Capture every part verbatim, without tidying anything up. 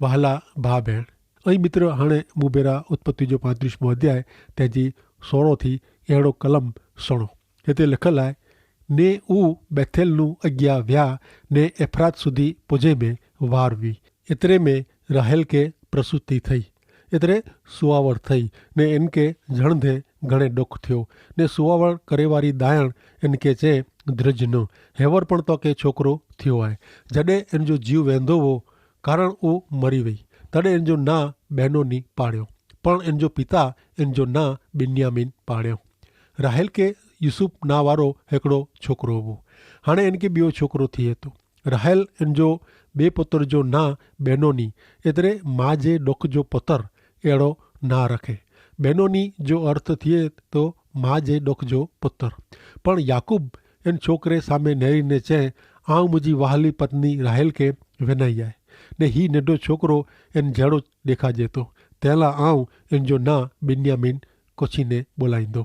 વહાલા ભા બહેણ, અહીં મિત્ર હાણે મુભેરા ઉત્પત્તિ જો પાંત્રીસમો અધ્યાય તેજી સોરો થી એડો કલમ સણો. હેતે લખલ આય, ને ઉ બેથેલ નું અગિયા વ્યા ને એફરાત સુધી પોજે મેં વારવી. એતરે મેં રાહેલ કે પ્રસુતિ થઈ. એતરે સુઆવર થઈ ને એનકે જણધે ઘણે ડોખ થયો. ને સુઆવર કરેવારી દાયણ એનકે ચે ધ્રજ ન, હેવર પણ તો કે છોકરો થયો આય. જડે એનજો જીવ વેંધો વો, કારણ ઉ મરી વય. તડે એનજો ના બહેનો ની પાડ્યો, પણ એનજો પિતા એનજો ના બિન્યામિન પાડ્યો. રાહેલ કે યુસુફ ના વારો હેકડો છોકરો હો. હાણે એનકે બિયો છોકરો થી હતો. રાહેલ એનજો બે પત્ર જો ના બહેનો ની, એતરે મા જે ડોખ જો પતર એડો ના રખે. બહેનો ની જો અર્થ થી તો મા જે ડોખ જો પતર. પણ યાકૂબ એન છોકરે સામે નેરી ને ચે, આઉં મુજી વહાલી પત્ની રાહેલ કે વેનાઈ આય, ને હી નેડો છોકરો એન જેડો દેખાજે તો. તેલા આઉં એન જો ના બિન્યામિન કોછી ને બોલાઈંદો.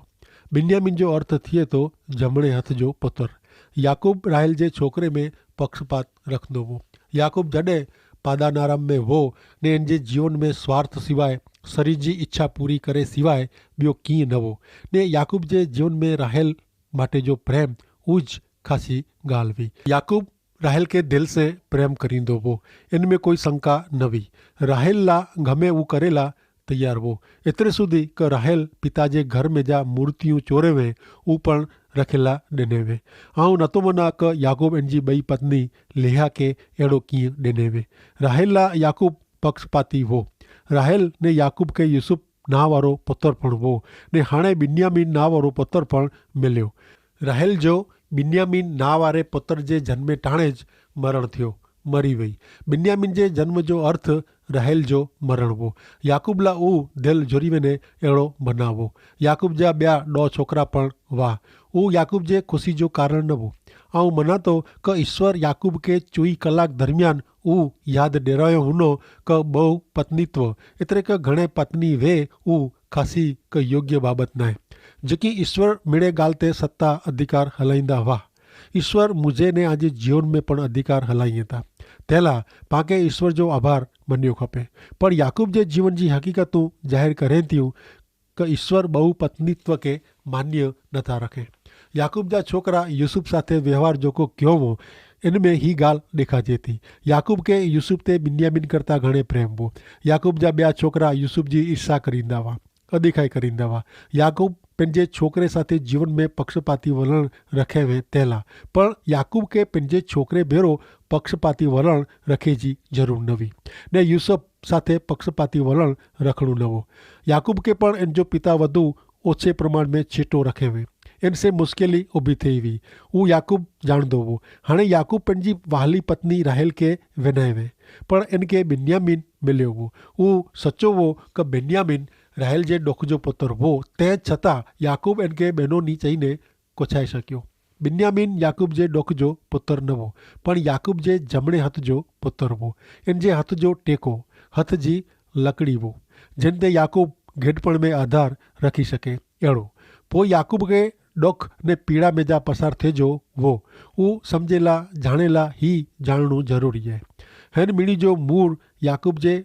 બિન્યામિન જો અર્થ થિયે તો જમણે હથ જો પતર. યાકૂબ રાહેલ જે છોકરે મેં પક્ષપાત રખનો વો. યાકૂબ જડે પાદાનારામ મેં વો, ને એન જે જીવન મેં સ્વાર્થ સિવાય સરી જી ઇચ્છા પૂરી કરે સિવાય બ્યો કિંય નવો. ને યાકૂબ જે જીવન મેં રાહેલ માટે જો પ્રેમ ઉજ ખાસી ગાલ વી. યાકૂબ રાહેલ કે દિલ સે પ્રેમ કરીંદો વો, એન મેં કોઈ શંકા નવી. રાહેલ લા ગમે ઉં કરેલા તૈયાર વો. એતરે સુધી કે રાહેલ પિતા જે ઘર મેં જા મૂર્તિયું ચોરે વે, ઉપણ રખેલા ડેને વે. આઉં નતો મના કે યાકૂબ એન જી બઈ પત્ની લેહા કે એડો કિંય ડેને વે. રાહેલ લા યાકૂબ પક્ષપાતી વો. રાહેલ ને યાકૂબ કે યુસુફ ના વારો પતર પણ વો, ને હાણે બિન્યામિન ના વારો પતર પણ મેલ્યો. રાહેલ જો બિન્યામિન ના વારે પતર જે જન્મે ટાણે જ મરણ થયો, મરી વય. બિન્યામિન જે જન્મ જો અર્થ રાહેલ જો મરણ વો. યાકૂબ લા ઉં દેલ જોરી વેને એડો મનાવો. યાકૂબ જા બ્યા ડો છોકરા પણ વાહ. ઉં યાકૂબ જે ખુશી જો કારણ ન વો. આઉં મનાતો કે ઈસ્વર યાકૂબ કે ચોઈ કલાક દરમિયાન ઉં યાદ ડેરાયો હુનો કે બહુ પત્નીત્વ, એતરે કે ઘણે પત્ની વે ઉં ખાસી કે યોગ્ય બાબત નાય. જેકી ઈસ્વર મેળે ગાલ તે સત્તા અધિકાર હલાઈંદા વાહ. ઈસ્વર મુઝે ને આજે જીવન મેં પણ અધિકાર હલાઈ હતા. તેલા પાંકે ઈસ્વર જો આભાર મન્યો ખપે. પણ યાકૂબ જે જીવન જી હકીકતું જાહેર કરે થયું કે ઈસ્વર બહુ પત્નીત્વ કે માન્ય નથા રખે. યાકૂબ જા છોકરા યુસુફ સાથે વ્યવહાર જોકો ક્યો વો, એન મેં હી ગાલ દેખાજે થી. યાકૂબ કે યુસુફ તે બિન્યામિન કરતા ઘણે પ્રેમ વો. યાકૂબ જા બ્યા છોકરા યુસુફ જી ઈર્ષ્યા કરીંદા વા, અધિકાઈ કરીંદા વા. યાકૂબ પેનજે છોકરે સાથે જીવન મેં પક્ષપાતી વલણ રખે વે તેલા, પણ યાકૂબ કે પેનજે છોકરે ભેરો પક્ષપાતી વલણ રખે જી જરૂર નવી, ને યુસુફ સાથે પક્ષપાતી વલણ રખણું નવો. યાકૂબ કે પણ એન જો પિતા વધુ ઓછે પ્રમાણ મેં છેટો રખે વે, એન સે મુશ્કેલી ઉભી થઈ વી. ઉં યાકૂબ જાણદો વો. હાણે યાકૂબ પેનજી વહાલી પત્ની રાહેલ કે વેનાય વે, પણ એન કે બિન્યામિન મેલ્યો વો. ઉં સચો વો કે બિન્યામિન રાહેલ જે ડોખ જો પતર વો. તે છતાં યાકૂબ એન કે બહેનો ની ચહીને કોછાઈ શક્યો. બિન્યામિન યાકૂબ જે ડોખ જો પતર નવો, પણ યાકૂબ જે જમણે હથ જો પતર વો. એન જે હથ જો ટેકો, હથ જી લકડી વો, જેન તે યાકૂબ ઘેટપણ મેં આધાર રખી શકે એડો. પોઈ યાકૂબ કે ડોખ ને પીડા મેં જા પસાર થે જો વો, ઉં સમઝેલા જાણેલા હી જાણનું જરૂરી હૈ. હેન મિણી જો મૂળ યાકૂબ જે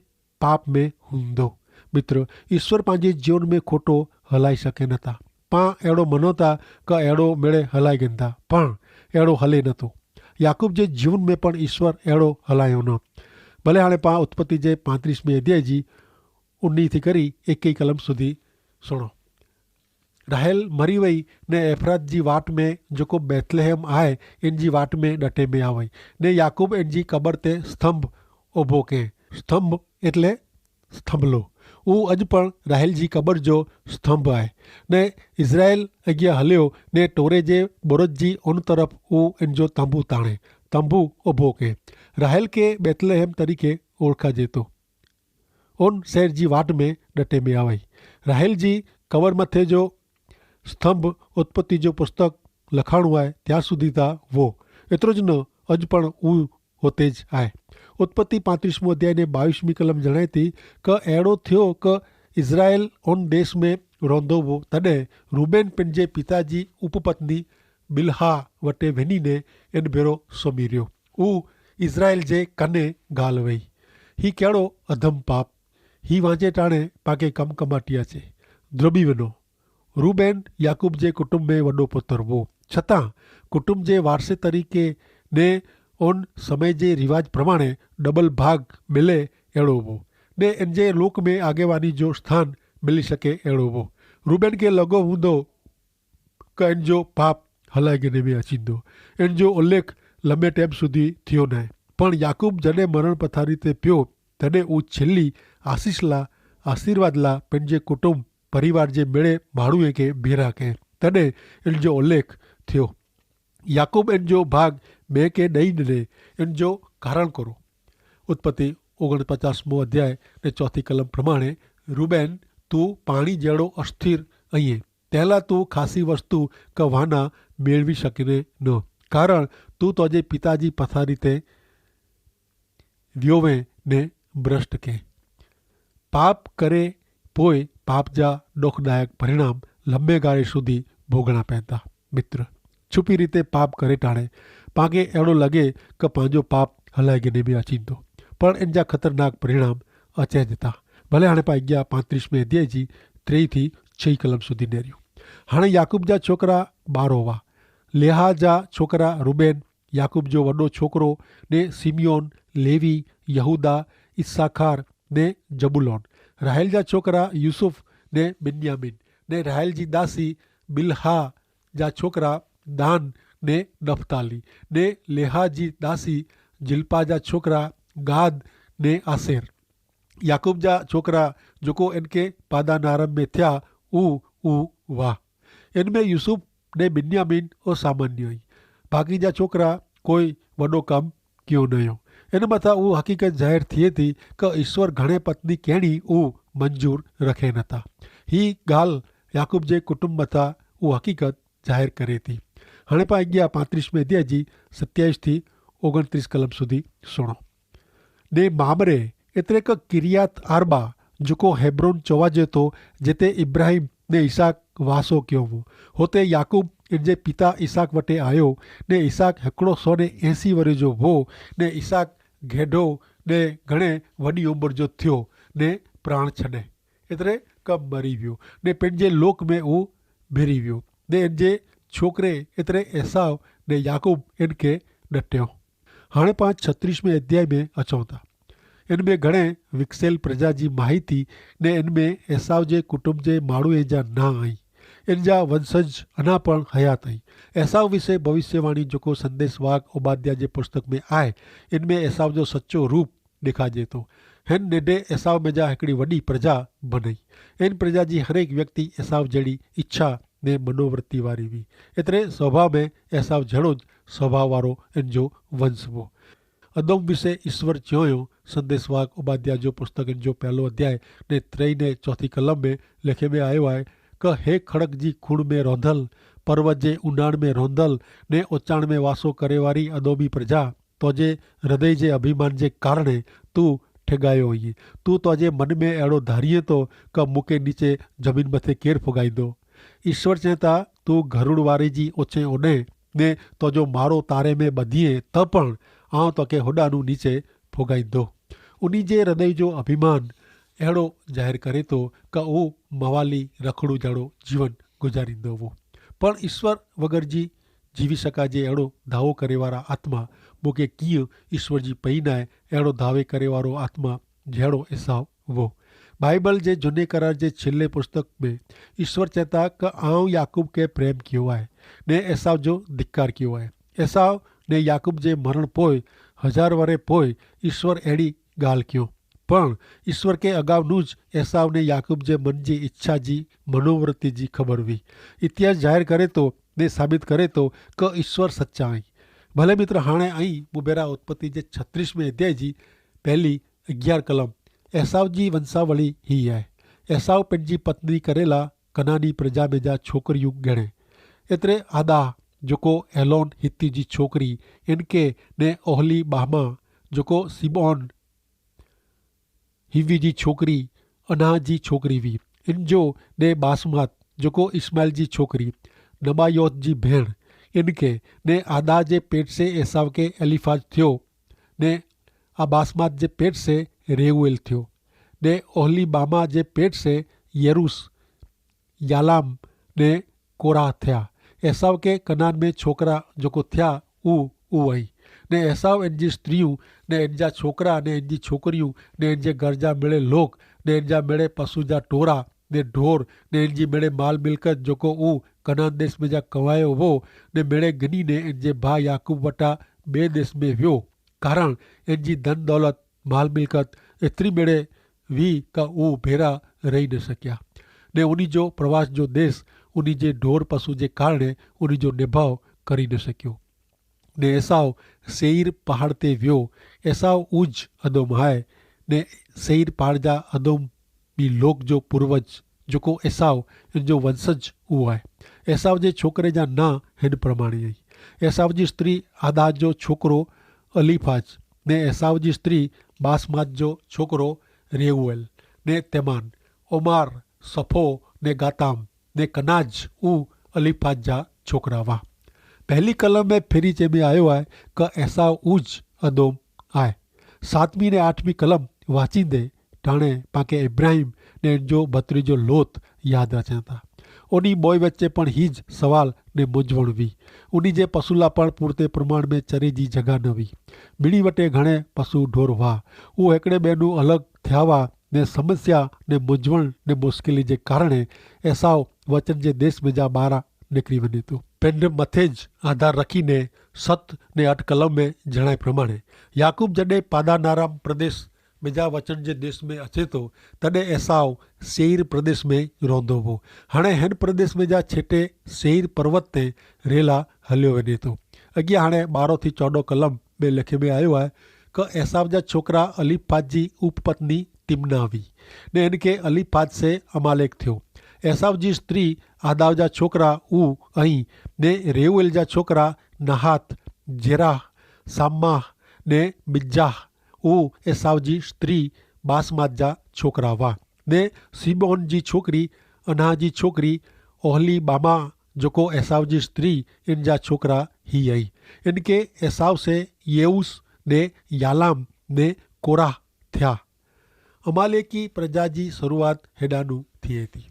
પાપ મેં હુંદો. મિત્ર, ઈસ્વર પાંજે જીવન મેં ખોટો હલાઈ શકે નતા. પાં એડો મનોતા કે એડો મેળે હલાઈ ગેંદા, પણ એડો હલે નતો. યાકૂબ જે જીવન મેં પણ ઈસ્વર એડો હલાયો ન. ભલે હાણે પાં ઉત્પત્તિ જે પાંત્રીસ મેં અધ્યાય જી ઉન્ની થી કરી એકે કલમ સુધી સુણો. રાહેલ મરી વય, ને એફરાત જી વાટ મેં જોકો બેથલેહેમ આય, એન જી વાટ મેં ડટે મેં આવય. ને યાકૂબ એન જી કબર તે સ્તંભ ઓભો કે. સ્તંભ એટલે સ્તંભલો. ઉં અજ પણ રાહેલ જી કબર જો સ્તંભ આય. ને ઇઝરાયેલ અગિયા હલ્યો, ને ટોરે જે બોરજ જી ઓન તરફ ઉં એન જો તંબુ તાણે, તંબુ ઓભો કે. રાહેલ કે બેથલેહેમ તરીકે ઓળખા જેતો. ઓન સૈર જી વાટ મેં ડટે મેં આવય. રાહેલ જી કવર મતે જો સ્તંભ ઉત્પત્તિ જો પુસ્તક લખાણું આય ત્યાં સુધી તા વો. એતરો જ ન, અજ પણ ઉં હોતે જ આય. ઉત્પત્તિ પાંત્રીસમો અધ્યાય ને બાવીસમી કલમ જણાયતી કે એડો થયો કે ઇઝરાયેલ ઓન દેશ મેં રોંધો વો, તદે રૂબેન પેનજે પિતાજી ઉપપત્ની બિલહા વટે વેની ને એન ભેરો સોમી રહ્યો. ઉં ઇઝરાયેલ જે કને ગાલ વય. હી કહેડો અધમ પાપ. હી વાંચે ટાણે પાકે કમ કમાટિયા છે. દ્રોબી વનો. રૂબેન યાકૂબ જે કુટુંબ મેં વડો પુત્ર વો, છતાં કુટુંબ જે વારસે તરીકે ને ઓન સમય જે રિવાજ પ્રમાણે ડબલ ભાગ મિલે એડો વો, ને એન જે લોક મેં આગેવાની જો સ્થાન મિલી શકે એડો વો. રૂબેન કે લગો હુંદો કે એન જો પાપ હલાઈ ગને મેં અચીંદો. એન જો ઉલ્લેખ લંબે ટેમ સુધી થયો નાય. પણ યાકૂબ જડે મરણ પથારી તે પ્યો, તદે ઉં છેલ્લી આશીસ લા, આશીર્વાદ લા પેનજે કુટુંબ પરિવાર જે મેળે માણુએ કે ભેરા કે તદે એન જો ઉલ્લેખ થયો. યાકૂબ એન જો ભાગ મેં કે દઈ ને એન જો કારણ કરો. ઉત્પત્તિ ઓગણપચાસમો અધ્યાય ને ચોથી કલમ પ્રમાણે, રૂબેન, તું પાણી જેડો અસ્થિર અહીં, તેલા તું ખાસી વસ્તુ કવાના મેળવી શકેને ન, કારણ તું તોજે પિતાજી પથારી તે વ્યોવે ને ભ્રષ્ટ કે. પાપ કરે પોય પાપ જા દોખદાયક પરિણામ લંબે ગારે સુધી ભોગણા પહેતા. મિત્ર, છુપી રીતે પાપ કરે ટાણે પાંકે એડો લગે કે પાંજો પાપ હલાઈ ગને મેં અચીંદો, પણ એન જા ખતરનાક પરિણામ અચેજ થા. ભલે હાણે પા અગિયા પાંત્રીસ મેં અધ્યાય જી ત્રેય થી છય કલમ સુધી નેર્યું. હાણે યાકૂબ જા છોકરા બાર હોવા. લેહા જા છોકરા રૂબેન, યાકૂબ જો વડો છોકરો, ને સિમિયોન, લેવી, યહૂદા, ઇસ્સાખાર, ને જબૂલોન. રાહેલ જા છોકરા યુસુફ ને બિન્યામિન, ને રાહેલ જી દાસી બિલ્હા જા છોકરા દાન ને નફતાલી, ને લેહા જી દાસી જિલ્પા જા છોકરા ગાદ ને આસેર. યાકૂબ જા છોકરા જોકો એનકે પાદાનારંભ મેં થ્યા ઉ ઉ વાહ. એન મેં યુસુફ ને બિન્યામિન ઓ સામાન્ય હૈં. બાકી જા છોકરા કોઈ વડો કમ કિયો નયો. એન મતા ઉ હકીકત જાહેર થિયે થી કે ઈસ્વર ઘણે પત્ની કહેણી ઉ મંજૂર રખે નતા. હી ગાલ યાકૂબ જે કુટુંબ મતા ઉ હકીકત જાહેર કરે થી. હણે પા અગિયા પાંત્રીસ મેં અધ્યાય જી સત્યાઈસ થી ઓગણત્રીસ કલમ સુધી સુણો. ને મામરે એતરે કે કિરિયાત આર્બા, જોકો હેબ્રોન ચોવાજે તો, જેતે ઇબ્રાહિમ ને ઇસાક વાસો ક્યો વો. હોતે યાકૂબ એનજે પિતા ઇસાક વટે આયો. ને ઇસાક હેકડો સો ને એંસી વરે જો વો. ને ઇસાક ઘેડો ને ઘણે વડી ઉંબર જો થ્યો ને પ્રાણ છડે, એતરે કે મરી વ્યો, ને પેનજે લોક મેં ઉ ભેરી વ્યો. ને એનજે છોકરે એતરે એસાવ ને યાકૂબ એનકે ડટ્યો. હાણે પાંચ છત્રીસ મેં અધ્યાય મેં અચોતા. એન મેં ઘણે વિકસેલ પ્રજા જી માહિતી ને એન મેં એસાવ જે કુટુંબ જે માણુ એન જા ના આઈ. એન જા વંશજ અના પણ હયાત આઈ. એસાવ વિશે ભવિષ્યવાણી જોકો સંદેસવાગ ઓબાદ્યા જે પુસ્તક મેં આય, એન મેં એસાવ જો સચો રૂપ દેખાજે તો. હેન નેડે એસાવ મેં જા હિકડી વડી પ્રજા ભનાઈ. એન પ્રજા જી હરેક વ્યક્તિ એસાવ જેડી ઇચ્છા ને મનોવૃત્તિ વારી વી. એતરે સ્વભાવ મેં એસાવ જેડો જ સ્વભાવ વારો એન જો વંશ વો. અદોમ વિશે ઇશ્વર ચ્યોંયો. સંદેસવાગ ઉબાદ્યા જો પુસ્તક એન જો પહેલો અધ્યાય ને ત્રય ને ચોથી કલમ મેં લેખે મેં આયો આય, કે હે ખડક જી ખુણ મેં રોંધલ, પર્વત જે ઉનાણ મેં રોંધલ ને ઓચાણ મેં વાસો કરે વારી અદોમી પ્રજા, તોજે હૃદય જે અભિમાન જે કારણે તું ઠેગાયો હોઈએ. તું તોજે મન મેં એડો ધારિયે તો કે મુકે નીચે જમીન મતે કેર ફોગાઈ દો. ઇશ્વર ચેતા, તું ઘરુડવારી જી ઓછે ઓને ને તોજો મારો તારે મેં બધીએ, તો પણ આવ તોકે હોડાનું નીચે ફોગાઈ દો. ઉની જે હૃદય જો અભિમાન એડો જાહેર કરે તો કે ઉં મવાલી રખડું જેડો જીવન ગુજારી દો વો. પણ ઇશ્વર વગર જી જીવી શકા જે એડો ધાવો કરેવારા આત્મા, બોકે કિયા ઇશ્વર જી પૈનાએ એડો ધાવે કરેવારો આત્મા જેડો એસાવ વો. બાઈબલ જે જુને કરાર જે છેલ્લે પુસ્તક મેં ઇશ્વર ચેતા કે આઉં યાકૂબ કે પ્રેમ કિયો આય ને એસાવ જો ધિક્કાર કિયો આય. એસાવ ને યાકૂબ જે મરણ પોય હજાર વરે પોય ઇશ્વર એડી ગાલ કિયો. પણ ઇશ્વર કે અગાઉનું જ એસાવ ને યાકૂબ જે મન જી ઇચ્છા જી મનોવૃત્તિ જી ખબર વી. ઇતિહાસ જાહેર કરે તો ને સાબિત કરે તો કે ઇશ્વર સચ્ચા અહીં. ભલે મિત્ર, હાણે અહીં મુબેરા ઉત્પત્તિ જે છત્રીસ મેં અધ્યાય જી પહેલી અગિયાર કલમ એસાવ જી વંશાવલી હી આય. એસાવ પેનજી પત્ની કરેલા કનાની પ્રજા મેં જા છોકરિયું ગણે. એતરે આદા જોકો એલોન હિત્તી જી છોકરી, એનકે ને ઓહલી બાહમા જોકો સિબોન હિવી જી છોકરી, અનાહ જી છોકરી વી. એનજો ને બાસમાત જોકો ઇસ્માઇલ જી છોકરી, નબાયોત જી ભેણ, એનકે ને આદા જે પેટ સે એસાવ કે એલિફાજ થ્યો. ને આ બાસમાત જે પેટ સે રેઉએલ થ્યો. ને ઓહલી બામા જે પેટ સે યરુસ, યાલામ ને કોરાહ થ્યા. એસાવ કે કનાન મેં છોકરા જોકો થ્યા ઉ ઉ અહીં. ને એસાવ એનજી સ્ત્રીયું ને એનજા છોકરા ને એનજી છોકરીયું ને એનજે ગરજા મેળે લોક ને એનજા મેળે પસુ જા ટોરા ને ઢોર ને એનજી મેળે માલ મિલકત જોકો ઉ કનાન દેશ મેં જા કવાયો વો ને મેળે ગની ને એનજે ભા યાકૂબ વટા બે દેશ મેં વ્યો. કારણ એનજી ધન દોલત માલ મિલકત એતરી મેળે વી કા ઉ ભેરા રહી ન શક્યા. ને ઉની જો પ્રવાસ જો દેશ ઉની જે ઢોર પસુ જે કારણે ઉની જો નિભાવ કરી ન શક્યો. ને એસાવ સેઈર પહાડ તે વ્યો. એસાવ ઉજ અદોમ હાય. ને સેઈર પહાડ જા અદોમ બી લોક જો પૂર્વજ જોકો એસાવ એન જો વંશજ ઉ હાય. એસાવ જે છોકરે જા ના હેન પ્રમાણે હૈ. એસાવ જી સ્ત્રી આદા જો છોકરો અલીફાજ, ને એસાવ જી સ્ત્રી બાસમાત જો છોકરો રેઉએલ, ને તેમાન, ઓમાર, સફો, ને ગાતામ, ને કનાજ ઉ અલીફાજ જા છોકરા વાહ. પહેલી કલમ મેં ફેરી ચેમે આયો હૈ કે એસાવ ઉજ અદોમ આય. સાતમી ને આઠમી કલમ વાંચી દે ટાણે પાંકે ઇબ્રાહિમ ને જો ભત્રી જો લોત યાદ રચ્યા થા. ઉની બોય વચ્ચે પણ હી જ સવાલ ને મુજવણ વી. ઉની જે પશુલા પણ પૂરતે પ્રમાણ મેં ચરી જી જગા ન વી. બિણી વટે ઘણે પશુ ઢોર વાહ. ઉ હેકડ઼ે બેનું અલગ થ્યાવા ને સમસ્યા ને મુજવણ ને મુશ્કેલી જે કારણે એસાવ વચન જે દેશ મેં જા બારા નેકરી વને તો. પેંડ મતે જ આધાર રખીને સત ને અટ કલમ મેં જણાય પ્રમાણે યાકૂબ જડે પાદાનારામ પ્રદેશ મેં જા વચન જે દેશ મેં અચેતો તદે એસાવ સેઈર પ્રદેશ મેં રોંધો વો. હણે હેન પ્રદેશ મેં જા છેટે સેઈર પર્વત તે રેલા હલ્યો વને તો. અગિયા હણે બારો થી ચોડો કલમ મેં લેખે મેં આયો હૈ કે એસાવ જા છોકરા અલીફાજ જી ઉપપત્ની તિમના વી ને એન કે અલીફાજ સે અમાલેક થ્યો. એસાવ જી સ્ત્રી આદાવ જા છોકરા ઉ અહીં, ને રેઉએલ જા છોકરા નહાથ, જેરાહ, સામ્માહ, ને મિજ્જાહ ઉ એસાવ જી સ્ત્રી બાસમાત જા છોકરા વા. ને સિબોન જી છોકરી અન્હા જી છોકરી ઓહલી બામા જોકો એસાવ જી સ્ત્રી એન જા છોકરા હી અહીં. એન કે એસાવ સે યેઉસ ને યાલામ ને કોરાહ થ્યા. અમાલેકી પ્રજા જી શરૂઆત હેડાનું થી હૈ તી.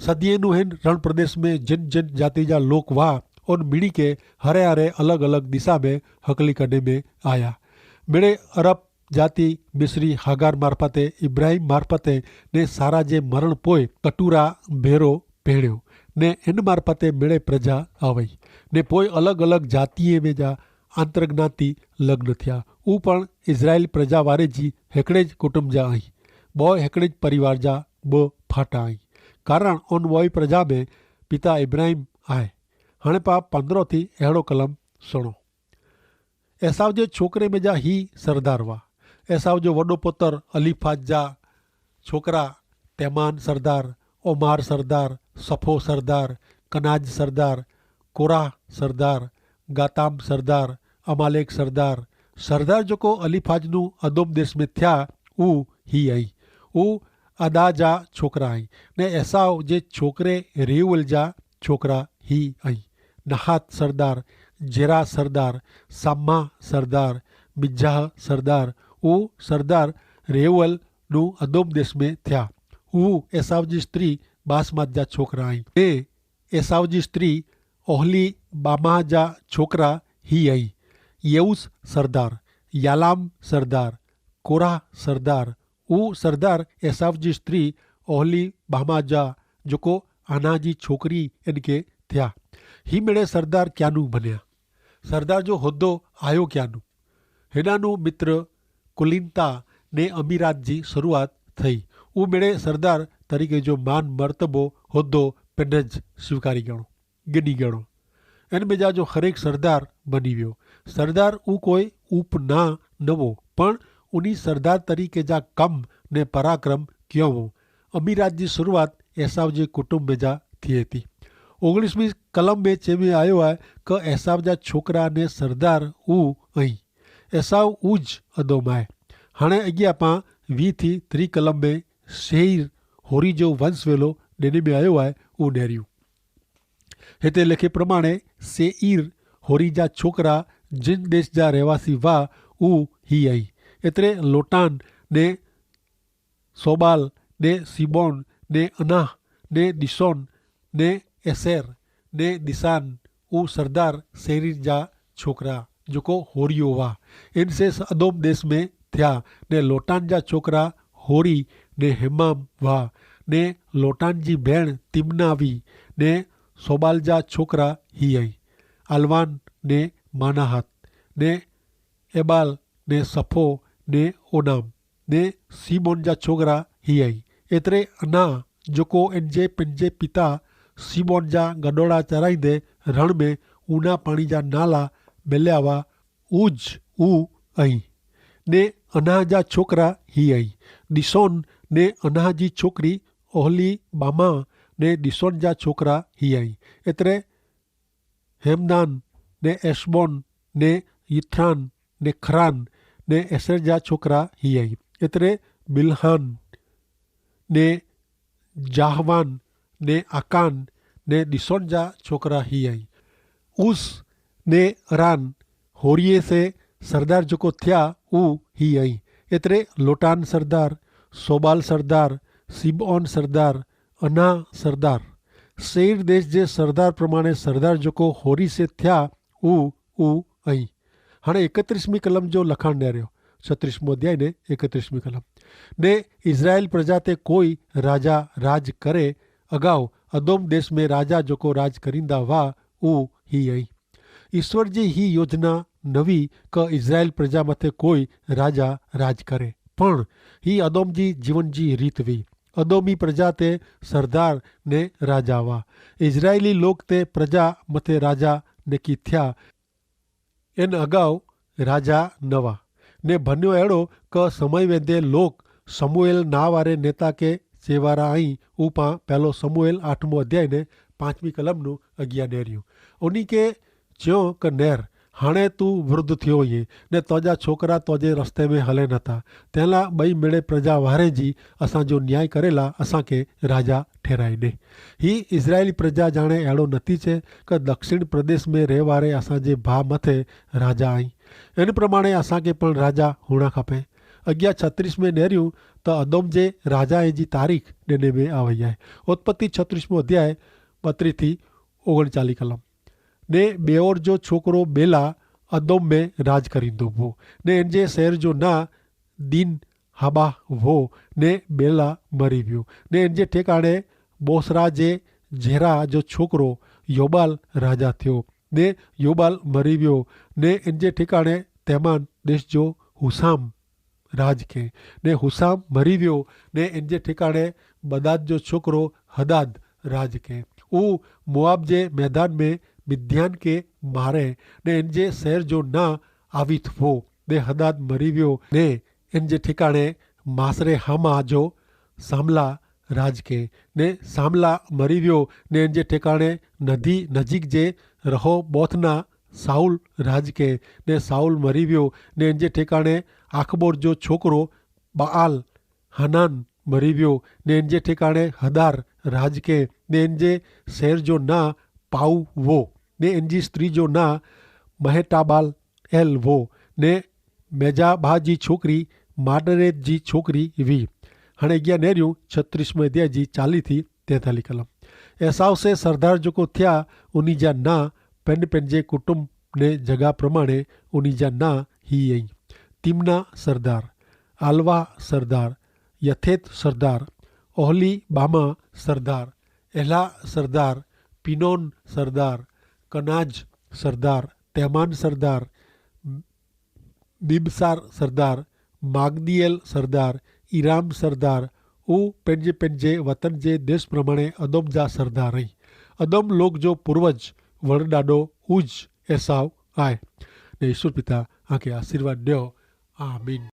સદિયે નું હેન રણપ્રદેશ મેં જિન જિન જાતિ જા લોક વાહ. ઓન મિણી કે હરે હરે અલગ અલગ દિશા મેં હકલી કડ઼ે મેં આયા. મેડે અરબ જાતિ મિસરી હાગાર મારફતે ઇબ્રાહિમ મારફતે ને સારા જે મરણ પોય કટુરા ભેરો પહેણ્યો. ને એન મારફતે મેડે પ્રજા આવય. ને પોય અલગ અલગ જાતિએ મેં જા આંતરજ્ઞાતિ લગ્ન થ્યા. ઉપણ ઇઝરાયેલ પ્રજાવારે જી હેકડ઼ે જ કુટુંબ જા અહીં. બોય હેકડ઼ે જ પરિવાર જા બો ફાટા અહીં. કારણ ઓન બોય પ્રજા મેં પિતા ઇબ્રાહિમ આય. હણે પા પંદ્રહ થી એહડો કલમ સુણો. એસાવ જે છોકરે મેં જા હી સરદાર વા. એસાવ જો વડો પોતર અલીફાજ જા છોકરા તેમાન સરદાર, ઓમાર સરદાર, સફો સરદાર, કનાજ સરદાર, કોરાહ સરદાર, ગાતામ સરદાર, અમાલેક સરદાર. સરદાર જોકો અલીફાજ નું અદોમ દેશ મેં થ્યા ઉ હી અહીં. ઉ અદા જા છોકરા અહીં. ને એસાવ જે છોકરે રેઉલ જા છોકરા હી અહીં. નહાત સરદાર, જેરા સરદાર, સામ્મા સરદાર, મિજ્જાહ સરદાર. ઉ સરદાર રેઉલ નું અદોમ દેશ મેં થ્યા. ઉ એસાવ જી સ્ત્રી બાસમાત જા છોકરા અહીં. ને એસાવ જી સ્ત્રી ઓહલી બામાહ જા છોકરા હી અહીં. યેઉસ સરદાર, યાલામ સરદાર, કોરાહ સરદાર. ઉ સરદાર એસાવ જી સ્ત્રી ઓહલી બામાહ જા જોકો આના જી છોકરી એન કે થ્યા. હી મેડે સરદાર ક્યાનું ભન્યા? સરદાર જો હોદ્દો આયો ક્યાનું? હેનાનું મિત્ર કુલિંતા ને અમીરાત જી શરૂઆત થઈ. ઉમેડે સરદાર તરીકે જો માન મર્તબો હોદ્દો પેનજ સ્વીકારી ગણો, ગિની ગણો. એન મેં જા જો હરેક સરદાર બની વ્યો. સરદાર ઉ કોઈ ઉપના નવો, પણ ઉની સરદાર તરીકે જા કમ ને પરાક્રમ ક્યોવો. અમીરાત જી શરૂઆત એસાવ જે કુટુંબ મેં જા થી હતી. ઓગણીસમી કલમ મેં ચેમે આયો હૈ કે એસાવ જા છોકરા ને સરદાર ઉ અહીં. એસાવ ઉજ અદોમાય. હાણે અગિયા પાં વી થી ત્રી કલમ મેં સેઈર હોરી જો વંશ વેલો ડેને મેં આયો હૈ ઉ નેર્યું. હેતે લેખે પ્રમાણે સેઈર હોરી જા છોકરા જિન દેશ જા રહેવાસી વા ઉ હી અહીં. એતરે લોટાન ને સોબાલ, ને સિબોન, ને અનાહ, ને દિશોન, ને એસેર, ને દિશાન, ઉં સરદાર સેરીર જા છોકરા જોકો હોરિયો વા. એન સે અદોમ દેશ મેં થ્યા. ને લોટાન જા છોકરા હોરી ને હેમામ વા. ને લોટાન જી ભેણ તિમના વી. ને સોબાલ જા છોકરા હી અઇ, આલવાન, ને માનાહાત, ને એબાલ, ને સફો, ને ઓનામ, ને સિબોન જા છોકરા હી અઇ. એતરે અના જોકો એનજે પેનજે પિતા સિબોન જા ગડોડા ચરાઇંદે રણ મેં ઉના પાણી જા નાલા મેલ્યાવા ઉજ ઉ અઇ. ને અના જા છોકરા હી અઇ. દિશોન, ને અના જી છોકરી ઓહલી બામા, ને દિશોન જા છોકરા હી અઇ. એતરે હેમદાન, ને એશબોન, ને યિથ્રાન, ને ખરાન, ને એસર જા છોકરા હી અઇ. એતરે બિલહાન, ને જાહવાન, ને આકાન, ને દિશોન જા છોકરા હી અઇ. ઉસ, ને અરાન હોરિયે સે સરદાર જોકો થ્યા ઉ હી અઇ. એતરે લોટાન સરદાર, સોબાલ સરદાર, સિબઓન સરદાર, અના સરદાર. સેઈર દેશ જે સરદાર પ્રમાણે સરદાર જોકો હોરી સે થ્યા ઉ ઉ અઇ. હણે એકત્રીસમી કલમ જો લખાણ નેર્યો. છત્રીસમો અધ્યાય ને એકત્રીસમી કલમ. ને ઇઝરાયેલ પ્રજા તે કોઈ રાજા રાજ કરે અગાઉ અદોમ દેશ મેં રાજા જોકો રાજ કરીંદા વા ઉ હી અઇ. ઇશ્વર જી હી યોજના નવી કે ઇઝરાયેલ પ્રજા મતે કોઈ રાજા રાજ કરે. પણ હી અદોમ જી જીવન જી રીત વી. અદોમી પ્રજા તે સરદાર ને રાજા વા. ઇઝરાયેલી લોક તે પ્રજા મતે રાજા ને કી થ્યા. એન અગાઉ રાજા નવા. ને ભન્યો એડો કે સમય વેદે લોક સમૂએલ નાવારે નેતા કે સેવારા અહીં. ઉપા પહેલો સમૂએલ આઠમો અધ્યાય ને પાંચમી કલમનું અજ્ઞા નેર્યું. ઉની કે ચ્યો કે નેર, હાણે તું વૃદ્ધ થયો હૈં, ને તોજા છોકરા તોજે રસ્તે મેં હલે નતા. તેલા બઈ મેળે પ્રજા વારે જી અસાં જો ન્યાય કરેલા અસાં કે રાજા ઠેરાઈ દે. હી ઇઝરાયેલી પ્રજા જાણે એડો નથી છે કે દક્ષિણ પ્રદેશ મેં રહેવારે અસાં જે ભા મતે રાજા આઈ. એન પ્રમાણે અસાં કે પણ રાજા હુણા ખપે. અગિયા છત્રીસ મેં નેર્યું તો અદોમ જે રાજા એ જી તારીખ દેને મેં આવય આય. ઉત્પત્તિ છત્રીસમો અધ્યાય બત્રી થી ઓગણચાલી કલમ. ને બેઓર જો છોકરો બેલા અદોમ મેં રાજ કરીંદો વો. ને એન જે શહેર જો ના દિન હાબા વો. ને બેલા મરી વ્યો. ને એન જે ઠેકાણે બોસરા જે જેરા જો છોકરો યોબાલ રાજા થ્યો. ને યોબાલ મરી વ્યો. ને એન જે ઠેકાણે તૈમાન દેશ જો હુસામ રાજ કે. ને હુસામ મરી વ્યો. ને એન જે ઠેકાણે બદાદ જો છોકરો હદાદ રાજ કે. ઉ મોઆબ જે મૈદાન મેં મિદ્યાન કે મારે. ને એન જે શહેર જો ના આવિથ વો. ને હદાદ મરી વ્યો. ને એન જે ઠેકાણે માસરે હામા જો સામલા રાજકે. ને સામલા મરી વ્યો. ને એન જે ઠેકાણે નદી નજીક જે રહો બોથના સાઉલ રાજકે. ને સાઉલ મરી વ્યો. ને એન જે ઠેકાણે આખબોર જો છોકરો બાઆલ હનાન મરી વ્યો. ને એન જે ઠેકાણે હદાર રાજકે. ને એન જે શહેર જો ના પાઉ વો. ને એન જી સ્ત્રી જો ના મહેટાબાલ એલ વો. ને મેજાબા જી છોકરી માડરેત જી છોકરી વી. હણે અગિયા નેર્યું છત્રીસમે અધ્યાય જી ચાલી થી તેતાલી કલમ. એસાવ સે સરદાર જોકો થ્યા ઉની જા ના પેન પેન જે કુટુંબ ને જગા પ્રમાણે ઉની જા ના હી અહીં. તિમના સરદાર, આલવા સરદાર, યથેત સરદાર, ઓહલી બામા સરદાર, એલા સરદાર, પિનોન સરદાર, કનાજ સરદાર, તૈમાન સરદાર, બિબસાર સરદાર, માગદિયેલ સરદાર, ઇરામ સરદાર, ઉ પેનજે પેનજે વતન જે દેશ પ્રમાણે અદોમ જા સરદાર અહીં. અદોમ લોક જો પૂર્વજ વરડાડો ઉજ એસાવ આય. ને ઈસુ પિતા આંખે આશીર્વાદ દ્યો. આમીન.